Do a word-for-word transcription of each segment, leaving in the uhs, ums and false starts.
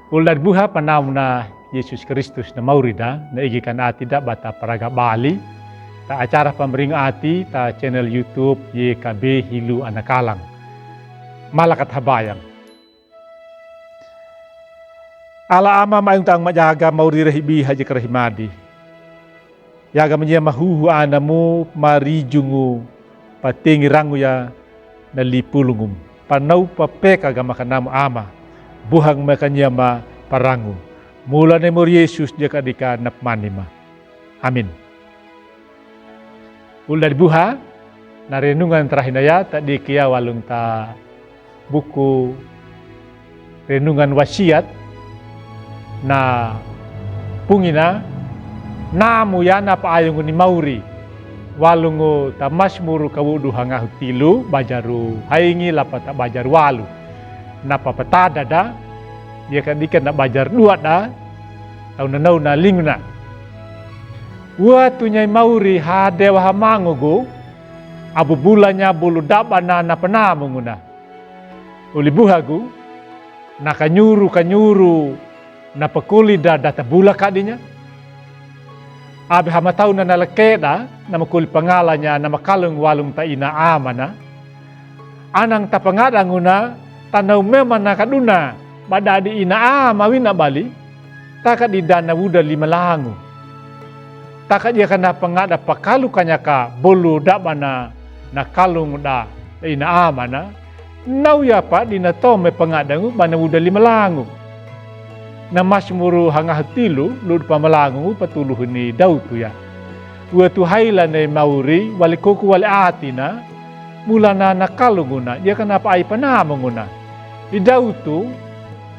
Ulda di buha panamuna Yesus Kristus na mauri da, na igi kan ati da bata paraga bali ta acara pambaringo ati ta channel YouTube Y K B Hilu Anakalang. Mala kata habayang. Ala ama ma ing tang majaga mauri rahi bi haji karahi madi. Yaga mania mahuhu anamu marijungu patingi rangu ya na lipulungu. Panau papeka ga makanamu ama. Buhang makania ma parangu. Mula ne mor Yesus dia kadika na pamani ma. Amin. Ulda di buha, na renungan tarahi na ya ta diki ya walung ta buku renungan wasiat na pungina namu ya na paayungu ni mauri. Walungu ta Masmuru kawudu hangahu tilu bajaru haingi lapa ta bajaru walu. Na papatada da dia kadika na bajaru dua da. Tau nanau na linguna. Watu nyai mauri hadewa hamangu gu abubula nya bulu dabana na panamu nguna. Uli buhagu na kanyuru kanyuru na pakoli da data bula kadinya. Abi hamatau na na leke da na makoli pangala nya na makalung walung ta ina amana. Anang ta pangada nguna tanau mema na kaduna badadi ina ama wina bali. Taka di dana wuda lima langu. Taka dia kana pangada pakalu kanyaka bolu dabana na kalung da ina amana. Nau ya pa dina tome pangada ngu bana wuda lima langu. Na Masmuru hangahu tilu ludu pamalangu ngu patuluhu ni dautu ya. Watu haila ne mauri wali koku wali atina. Mula na na kalung nguna dia kana pa ai panamu nguna. I dautu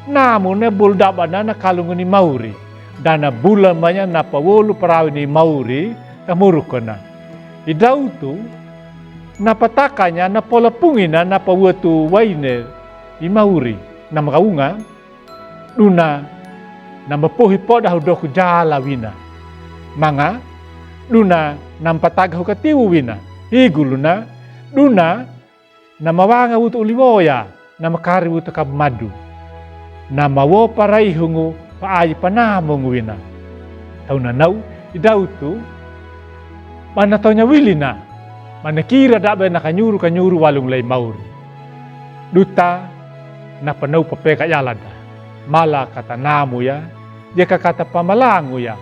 namu ne bulu dabana na kalungu ni mauri. Dana bula manya na pawolu parawi ni mauri ta murukana. I dautu na patakanya na pola pungina na pawatu waine i mauri. Na makaunga duna na mapohi poda hudoku jala wina. Manga duna na mpataga hukatiwu wina. Higuluna duna na mawanga wutu uliwoya na makari wutu kabmadu. Na mawo paraihungu pa ayi panamungu wina. Tau nanau i dautu mana tonya wilina mana kira dabe na kanyuru kanyuru walung lai mauri. Duta na panau papeka yalada mala kata namu ya. Dia ka kata pamalangu ya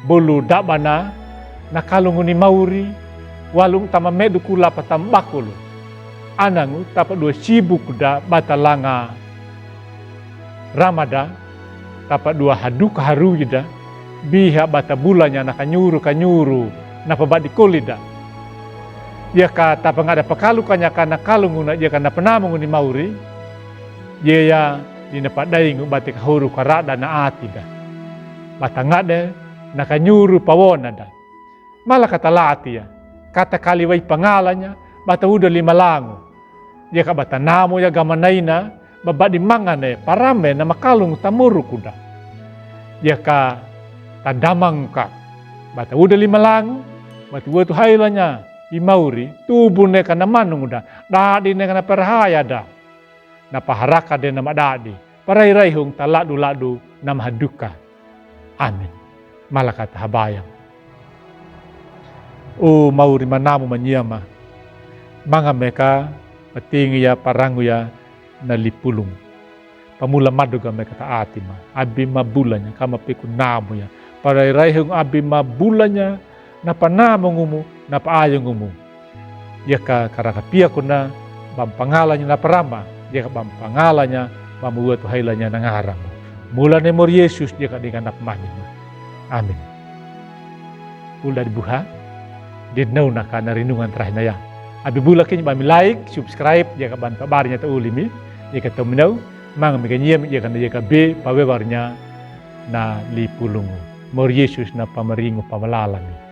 bolu dabana na kalungu ni mauri. Walung tama medu kula pa tambakulu anangu tapa dua sibuku da bata langa ramada tapa dua haduka haruyi da. Biha bata bula nya na kanyuru kanyuru na pabadi koli da. Dia ka tapa ngada pakalu kanya ka na kalungu na dia ka na panamungu ni mauri. Dia ya dina padaingu bati kahuru karada na ati da. Bata ngade na kanyuru pawona da. Mala kata lati ya kata kali wai pangalanya bata wuda lima langu. Dia ka bata namu ya gamanaina babadi mangane parame na makalungu ta muruku da. Dia ka tadamangka bata wuda lima langu bata watu hailanya i mauri tubu ne ka na manungu da. Dadi ne ka na perhaya da. Na paharaka de na madadi parai raihung ta ladu ladu na mahaduka. Amin. Mala kata habayang. O mauri manamu manyama manga meka patingi ya parangu ya na lipulung. Pamula maduga meka ta ati ma abi ma bulanya kama peku namu ya parai raihung abi ma bulanya. Na panamungumu na paayungumu. Dia ka karaka piaku na bam pangalanya na parama dia ka bam pangalanya bam watu hailanya na ngaramu. Mula ne mor Yesus dia ka dinga na pamani ma. Amin. Ulda di buha. Di nau na ka na rinungan tarahi na ya abi bula kenya bami like subscribe dia ka bam pabarinya ta ulimi. Dia ka tominau manga mega nyami dia ka na dia ka be pawewarnya na lipulungu. Mor Yesus na pamaringu pamalalami.